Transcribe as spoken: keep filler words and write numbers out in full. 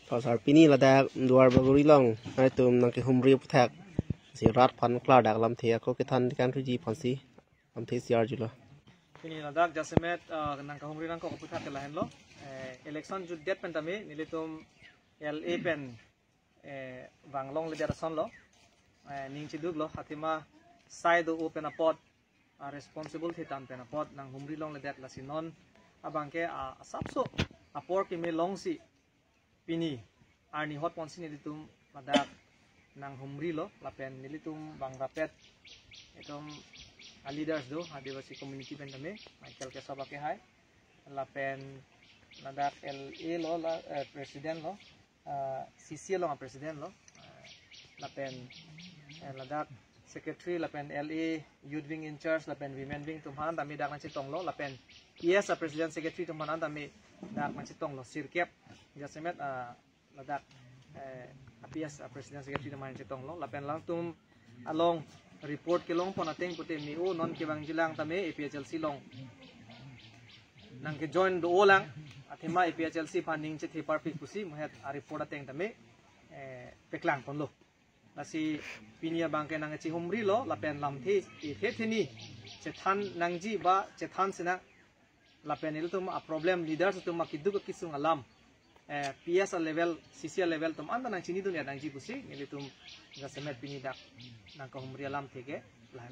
Pasar pini ladak Duar Bagori along nangtum nangkehumri aputhak si rat aphan klardak lamthe ako kethan kan thuji aphansi lamthe si arjulo. Pini ladak jasemet, ah, nangkehumri nangkok aputhak ke lahenlo. Eh, election jutdet pen tame nelitum L A pen, eh, vang longledet asonlo. Eh, ning chiduklo, athema sai do-o pen apot, ah, responsible the tang pen apot nanghumri longledet, lasi non abangke, ah, asapso apor keme longsi pini arni hot ponsi nelitum ladak nanghumrilo, lapen nelitum bang rapet itum a-leaders do, Adivasi community pen tame, Michael Kesop akehai, lapen ladak L A lo, la, eh, president lo, ah, C C along a-president lo, ah, lapen, eh, ladak secretary lapen L A youth wing in charge lapen women wing atum aphan tame dak nangchetonglo, lapen P S a-president secretary atum aphan tame dak nangchetonglo, sirkep jasemet, ah, ladak, eh, P S a-president secretary atum aphan chetonglo, lapen alangtum along report kelong pon ateng pute me-o non kevangjilang tame A P H L C along nangkejoin do-o lang, athema A P H L C aphan ning chethe parpik pusi mohet a-report ateng tame, eh, paklang ponlo. Lasi pini abangke nangchehumrilo, lapen lamthe ithe theni chethan nangji ba chethan sinang, lapen ilitum a-problem leaders atum akeduk akesung alam, eh, P S a-level, C C a-level atum anta nangchinidun ya nangji pusi nelitum jasemet pini dak nangkehumri alamthe ke lahen.